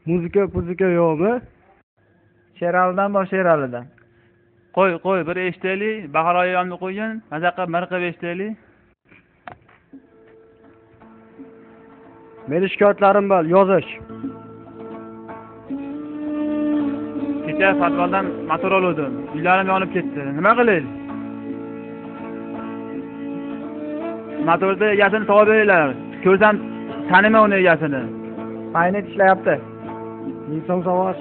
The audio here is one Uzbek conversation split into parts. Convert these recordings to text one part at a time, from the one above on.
Muzika, muzika yo'qmi? Sheralidan bor, Sheralidan. Qo'y, qo'y, bir eshitaylik. Bahor oyimni qo'ygan, maza qilib mirqib eshitaylik. Meni shikoyatlarim bor, yozish. Kecha Fatvoldan motor oldim. Uylarim yonib ketdi. Nima qilay? Motorda egasini topib beringlar. Ko'rsam taniyman uni egasini. Paynet ishlayapti. 1000 so'm savor.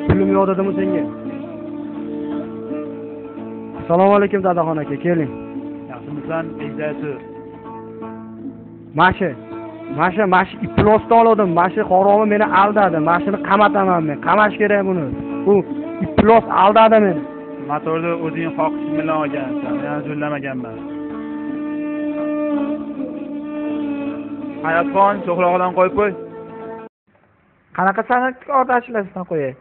Pulim yo'q dedimi senga? Assalomu alaykum dadaxon aka, keling. Yaxshimisan, bekdasi? Mashi iflosdan oldim. Mashi haromi meni aldadi. Mashini qamataman men. Qamash kerak buni. Bu iflos aldadi meni. Motorni o'zing xohishing bilan olgansan. Men zo'rlamaganman. Hayotxon, cho'qrog'idan qo'yib qo'y. Qanaqa san'atkor ashulasidan qo'yay?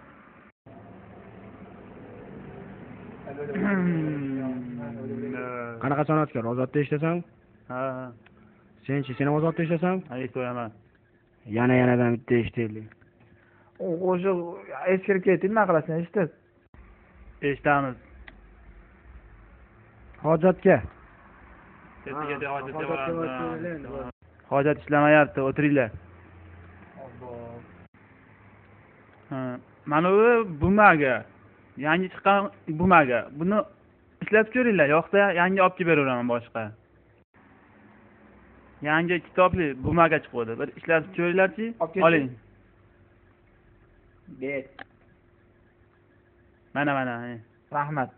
Qanaqa san'atkor? Ozodda eshitasan? Ha. Senchi, sen ham ozodda eshitasan? Ha, eshitaman. Yanadan bitta eshitaylik. U qo'shiq eskirib ketdi, nima qilasan, eshitib? Eshitamiz. Hojatga. Ertaga hojatga boramiz. Hojat ishlamayapti, o'tiringlar. Ha, mana bu bumaga. Yangi chiqqan bumaga. Buni ishlatib ko'ringlar, yo'qsa yangi olib kelib beraveraman boshqa. Yangi kitobli bumaga chiqdi. Bir ishlatib ko'ringlarchi, oling. Ber. Mana. Rahmat.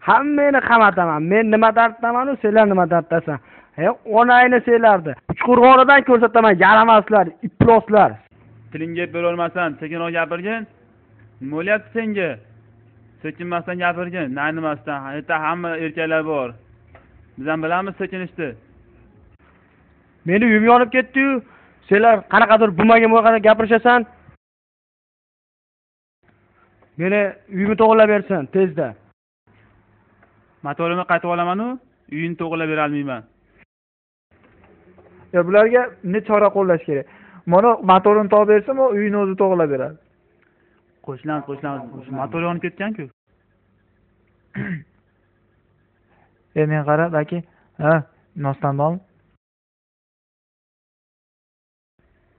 Hammani qamataman. Men nima darddaman-u, senlar nima darddasan? Onangni senlarni Uchqo'rg'onidan ko'rsataman, yaramaslar, ifloslar. Tilingga berolmasan, sekinroq gapirgin. Nima bo'lyapti senga? Sekinmasdan gapirgin, naynimasdan. Erta hamma erkaklar bor. Biz ham bilamiz sekinishni. Meni uyim yonib ketdi-yu, senlar qanaqadir bumaga gapirishasan. Meni uyimni to'g'rilab bersin tezda. Motorimni qaytib olaman-u, uyini to'g'rilab bera olmayman. Ya bularga ne chora qo'llash kerak? Mana motorini topib bersin, u uyini o'zi to'g'rilab beradi. Qo'shilamiz. Motor yonib ketgan-ku. Men qara, balki, ha, nosdan bormi?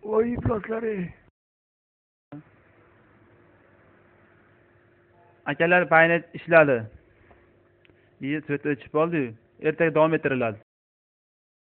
Voy ifloslari. Akalar, paynet ishladi. Svet o'chib qoldi-yu. Ertaga davom ettiriladi.